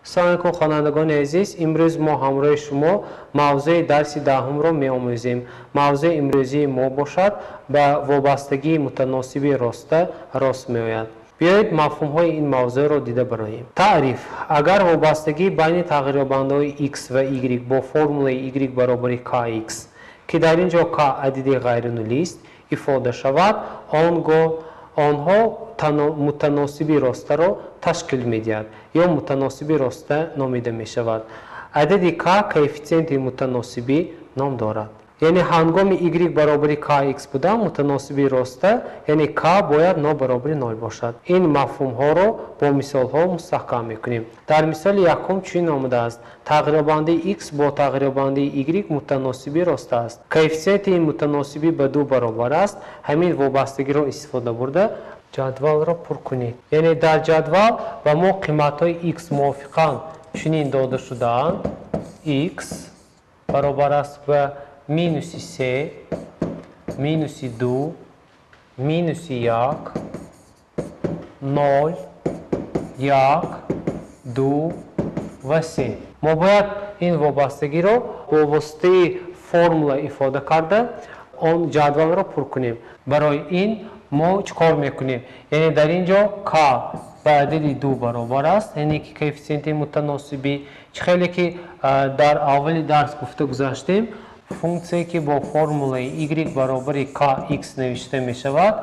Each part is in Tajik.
Салом алейкум, хонандагони азиз. Имрӯз мо ҳамроҳи шумо мавзӯи дарси даҳумро меомӯзем. Мавзӯи имрӯзии мо бошад ба вобастагии мутаносиби роста рост меояд. Биёед, мафҳумҳои ин мавзӯъро дида бароем. Таъриф: агар вобастагии байни тағйирёбандаҳои x ва y бо формулаи y баробари kx, ки дар ин ҷо k адади ғайринулист, ифода шавад, он гоҳ онҳо мутаносиби ростаро ташкил медиҳад ё мутаносиби роста номида мешавад. Адади k коэффитсиенти мутаносибӣ ном дорад. Яъне ҳангоми y баробари kx буда, мутаносиби роста, яъне k бояд нобаробари нол бошад. Ин мафҳумҳоро бо мисолҳо мустаҳкам мекунем. Дар мисоли якум чунин омадааст: тағйирёбандаи x бо тағйирёбандаи y мутаносиби роста аст. Коэффитсиенти ин мутаносибӣ ба 2 баробар аст. Ҳамин вобастагиро истифода бурда, ҷадвалро пур кунед. Яъне дар ҷадвал ба мо қиматҳои x мувофиқан чунин дода шудаанд: x баробар аст ба минуси се, минуси 2, минуси 1, нол, 1, 2 ва се. Мо бояд ин вобастагиро бо воситаи формула ифода карда, он ҷадвалро пур кунем. Барои ин мо чӣ кор мекунем? Яъне дар ин ҷо k ба адади 2 баробар аст, яъне ки коэффитсиенти мутаносибӣ. Чӣ хеле ки дар аввали дарс гуфта гузаштем, функсияе ки бо формулаи y баробари kx навишта мешавад,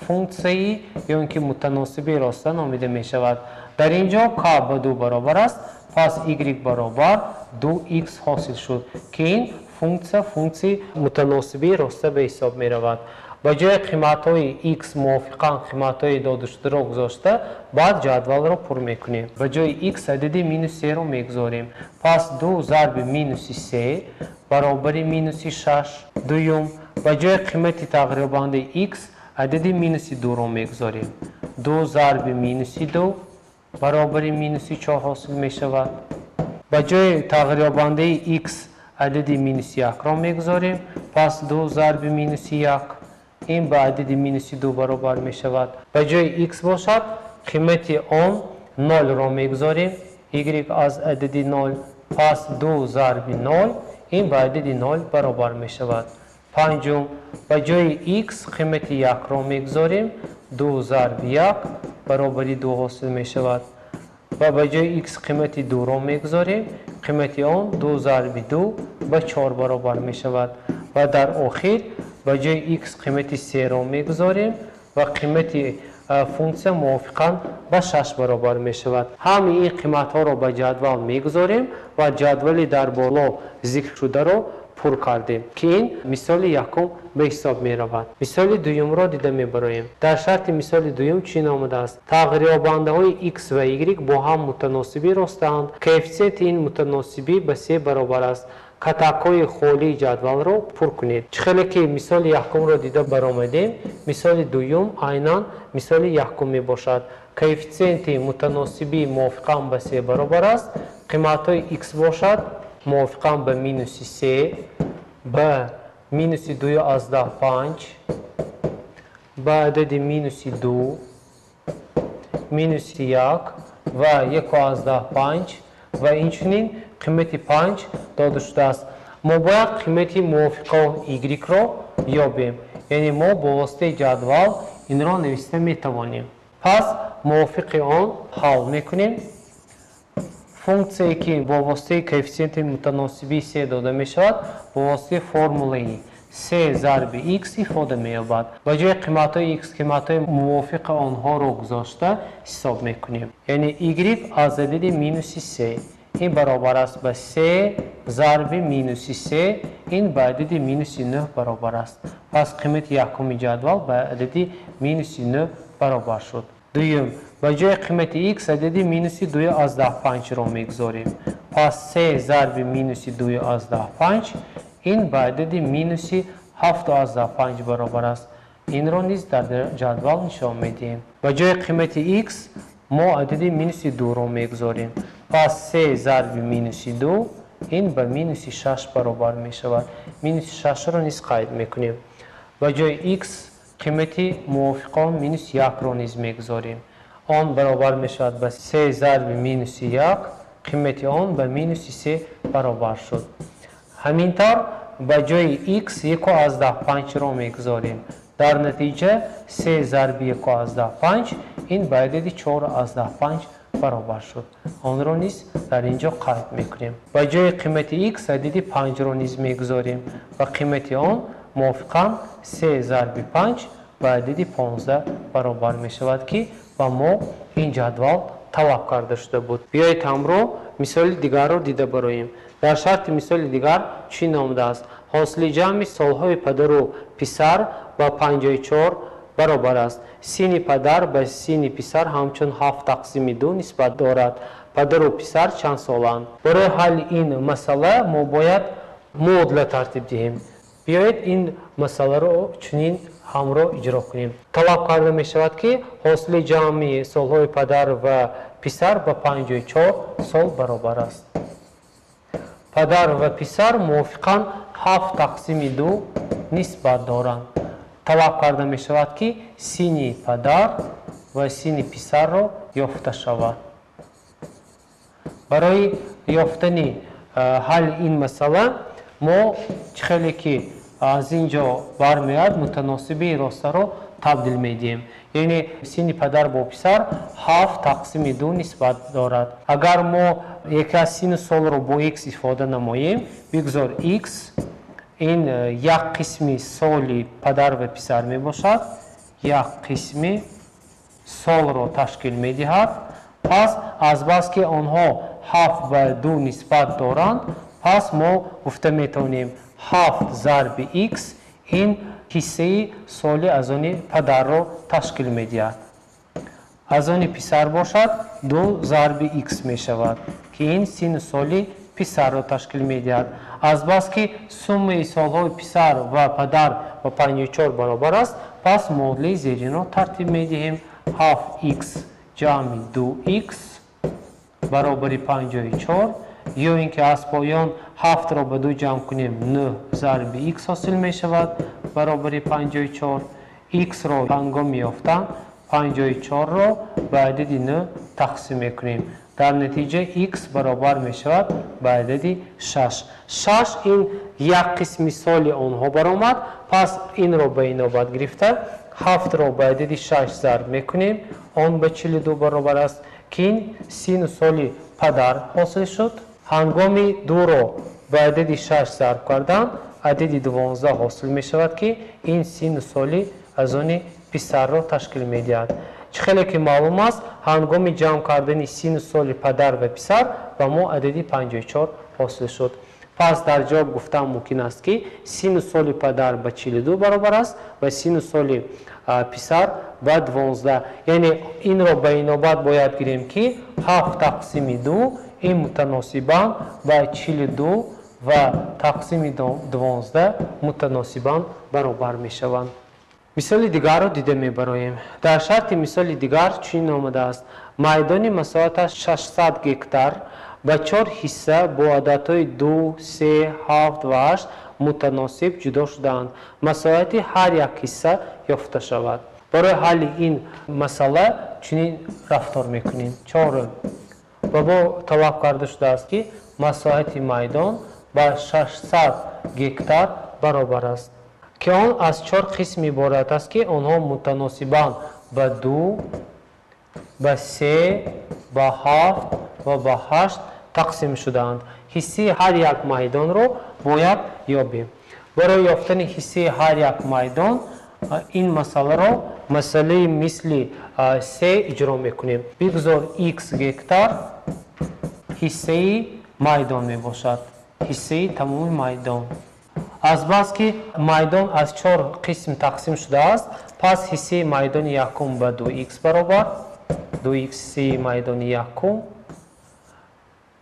функсияи ё ин ки мутаносиби роста номида мешавад. Дар ин ҷо k ба 2 баробар аст, пас y баробар 2x ҳосил шуд, ки ин функсия функсияи мутаносибии роста ба ҳисоб меравад. Ба ҷои қиматҳои x мувофиқан қиматҳои додашударо гузошта, баъд ҷадвалро пур мекунем. Ба ҷои x адади минус серо мегузорем. Пас 2 зарби минуси се баробари минуси 6. Дуюм, ба ҷои қимати тағйирёбандаи x адади минуси дуро мегузорем. 2 зарби минуси 2 баробари минуси 4 ҳосил мешавад. Ба ҷои тағйирёбандаи x адади минуси якро мегузорем. Пас 2 зарби минуси 1 ин ба адади минуси 2 баробар мешавад. Ба ҷои x бошад, қимати он нолро мегузорем. y аз адади нол, пас 2 зарби нол ин ба адади нол баробар мешавад. Панҷум, ба ҷои x қимати якро мегузорем. 2 зарби 1 баробари 2 ҳосил мешавад. Ва ба ҷои x қимати дуро мегузорем. Қимати он 2 зарби 2 ба 4 баробар мешавад. Ва дар охир ба ҷои x қимати серо мегузорем ва қимати функсия мувофиқан ба 6 баробар мешавад. Ҳамаи ин қиматҳоро ба ҷадвал мегузорем ва ҷадвали дар боло зикр шударо пур кардем, ки ин мисоли якум ба ҳисоб меравад. Мисоли дуюмро дида мебароем. Дар шарти мисоли дуюм чунин омадааст: тағйирёбандаҳои x ва y бо ҳам мутаносибӣ ростаанд. Коэффитсиенти ин мутаносибӣ ба се баробар аст. Катакҳои холии ҷадвалро пур кунед. Чӣ хеле ки мисоли якумро дида баромадем, мисоли дуюм айнан мисоли якум мебошад. Коэффитсиенти мутаносибӣ мувофиқан ба се баробар аст. Қиматҳои x бошад мувофиқан ба минуси се, ба минуси 2,5, ба адади минуси 2, минуси 1 ва 1,5 ва инчунин қимати 5 дода шудааст. Мо бояд қимати мувофиқон y-ро ёбем. Яъне мо бо воситаи ҷадвал инро нависта метавонем. Пас мувофиқи он ҳал мекунем. Функсияе ки бо воситаи коэффитсиенти мутаносибии се дода мешавад, бо воситаи формулаи се зарби x ифода меёбад. Ба ҷои қиматҳои x қиматҳои мувофиқи онҳоро гузошта ҳисоб мекунем. Яъне y аз адади минуси се ин баробар аст ба се зарби минуси се, ин ба адади минуси 9 баробар аст. Пас қимати якуми ҷадвал ба адади минуси 9 баробар шуд. Дуюм, ба ҷои қимати x адади минуси 2,5-ро мегузорем. Пас се зарби минуси 2,5 ин ба адади минуси 7,5 баробар аст. Инро низ дар ҷадвал нишон медиҳем. Ба ҷои қимати x мо адади минуси дуро мегузорем. Пас се зарби минуси 2 ин ба минуси 6 баробар мешавад. Минуси 6-ро низ қайд мекунем. Ба ҷои x қимати мувофиқон минус 1-ро низ мегузорем. Он баробар мешавад ба се зарби минуси 1, Қимати он ба минуси се баробар шуд. Ҳамин тавр ба ҷои x 1,5-ро мегузорем. Дар натиҷа се зарби 1,5 ин ба адади 4,5 баробар шуд. Онро низ дар ин ҷо қайд мекунем. Ба ҷои қимати x адади 5-ро низ мегузорем ва қимати он мувофиқан се зарби 5 ба адади 15 баробар мешавад, ки ба мо ин ҷадвал талаб карда шуда буд. Биёед ҳамроҳ мисоли дигарро дида бароем. Дар шарти мисоли дигар чӣ номдааст? Ҳосили ҷамъи солҳои падару писар ба 54 баробар аст. Синни падар ба синни писар ҳамчун 7 тақсими 2 нисбат дорад. Падару писар чанд соланд? Барои ҳалли ин масъала мо бояд муодила тартиб диҳем. Биёед ин масъаларо чунин ҳамроҳ иҷро кунем. Талаб карда мешавад, ки ҳосили ҷамъи солҳои падар ва писар ба 54 сол баробар аст. Падар ва писар мувофиқан 7 тақсими 2 нисбат доранд. Талаб карда мешавад, ки синни падар ва синни писарро ёфта шавад. Барои ёфтани ҳалли ин масъала мо чӣ хеле ки аз ин ҷо бармеояд, мутаносиби ростаро табдил медиҳем. Яъне синни падар бо писар 7 тақсими 2 нисбат дорад. Агар мо яке аз синну солро бо x ифода намоем, бигзор x ин як қисми соли падар ва писар мебошад, як қисми солро ташкил медиҳад. Пас азбаски онҳо 7 ба 2 нисбат доранд, пас мо гуфта метавонем 7 зарби x ин ҳиссаи соли аз они падарро ташкил медиҳад. Аз они писар бошад 2 зарби x мешавад, ки ин синну соли писарро ташкил медиҳад. Азбаски суммаи солҳои писар ва падар ба 54 баробар аст, пас муодилаи зеринро тартиб медиҳем. 7x ҷамъи 2x баробари 54, ё ин ки аз поён 7-ро ба 2 ҷамъ кунем, 9 зарби x ҳосил мешавад баробари 54. X-ро ҳангоми ёфтан 54-ро ба адади 9 тақсим мекунем. Дар натиҷа x баробар мешавад ба адади 6. 6 ин як қисми соли онҳо баромад, пас инро ба инобат гирифта 7-ро ба адади 6 зарб мекунем, он ба 42 баробар аст, ки ин синну соли падар ҳосил шуд. Ҳангоми 2-ро ба адади 6 зарб кардан адади 12 ҳосил мешавад, ки ин синну соли аз они писарро ташкил медиҳад. Чӣ хеле ки маълум аст, ҳангоми ҷамъ кардани синну соли падар ва писар ба мо адади 54 ҳосил шуд. Пас дар ҷавоб гуфтан мумкин аст, ки синну соли падар ба 42 баробар аст ва синну соли писар ба 12. Яъне инро ба инобат бояд гирем, ки 7 тақсими 2 ин мутаносибан ба 42 ва тақсими 12 мутаносибан баробар мешаванд. Мисоли дигарро дида мебароем. Дар шарти мисоли дигар чунин омадааст: майдони масоҳаташ 600 гектар ба 4 ҳисса бо ададҳои 2, 3, 7 ва 8 мутаносиб ҷудо шудаанд. Масоҳати ҳар як ҳисса ёфта шавад. Барои ҳалли ин масъала чунин рафтор мекунем. Чорум, ба мо талаб карда шудааст, ки масоҳати майдон ба 600 гектар баробар аст, ки он аз 4 қисм иборат аст, ки онҳо мутаносибан ба 2, ба 3, ба 7 ва ба 8 тақсим шудаанд. Ҳиссаи ҳар як майдонро бояд ёбем. Барои ёфтани ҳиссаи ҳар як майдон ин масъаларо масъалаи мисли се иҷро мекунем. Бигзор x гектар ҳиссаи майдон мебошад, ҳиссаи тамоми майдон. Азбаски майдон аз 4 қисм тақсим шудааст, пас ҳиссаи майдони якум ба 2x баробар, 2x ҳиссаи майдони якум,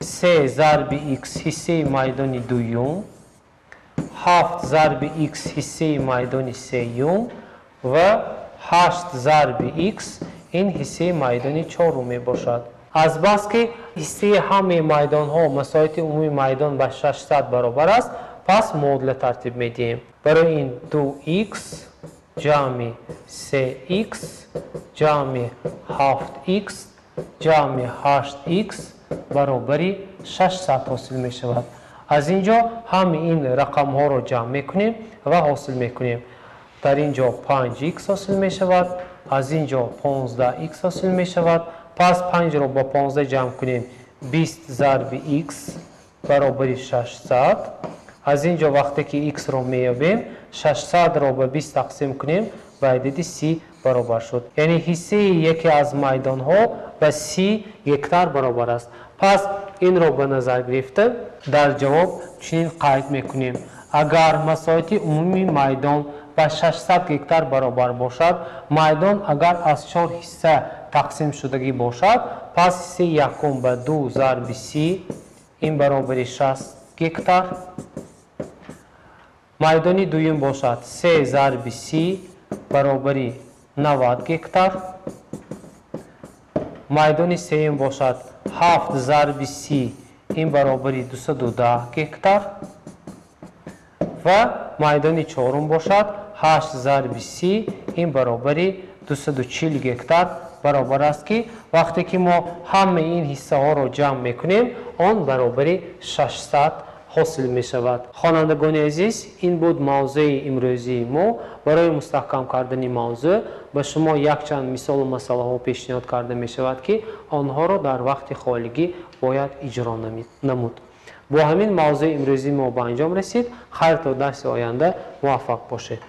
3 зарби x ҳиссаи майдони дуюм, 7 зарби x ҳиссаи майдони сеюм ва 8 зарби x ин ҳиссаи майдони чорум мебошад. Азбаски ҳиссаи ҳамаи майдонҳо масоҳати умумии майдон ба 600 баробар аст, пас муодила тартиб медиҳем. Барои ин 2x ҷамъи 3x ҷамъи 7x ҷамъи 8x баробари 600 ҳосил мешавад. Аз ин ҷо ҳамаи ин рақамҳоро ҷамъ мекунем ва ҳосил мекунем. Дар ин ҷо 5х ҳосил мешавад, аз ин ҷо 15х ҳосил мешавад. Пас 5-ро бо 15 ҷамъ кунем, 20 зарби х баробари 600. Аз ин ҷо вақте ки х-ро меёбем, 600-ро ба 20 тақсим кунем, ба адади 30 баробар шуд. Яъне ҳиссаи яке аз майдонҳо ба 30 гектар баробар аст. Пас инро ба назар гирифта дар ҷавоб чунин қайд мекунем: агар масоҳати умумии майдон ба 600 гектар баробар бошад, майдон агар аз 4 ҳисса тақсим шудагӣ бошад, пас ҳиссаи якум ба 2 зарби 30, ин баробари 60 гектар. Майдони дуюм бошад 3 зарби 30 баробари 90 гектар. Майдони сеюм бошад 7 зарби 30, ин баробари 210 гектар. Ва майдони чорум бошад 8 зарби 30, ин баробари 240 гектар баробар аст, ки вақте ки мо ҳамаи ин ҳиссаҳоро ҷамъ мекунем, он баробари 600 ҳосил мешавад. Хонандагони азиз, ин буд мавзӯи имрӯзии мо. Барои мустаҳкам кардани мавзӯъ ба шумо якчанд мисолу масъалаҳо пешниҳод карда мешавад, ки онҳоро дар вақти холигӣ бояд иҷро намуд. Бо ҳамин мавзӯи имрӯзии мо ба анҷом расид. Хайр, то дарси оянда муваффақ бошед.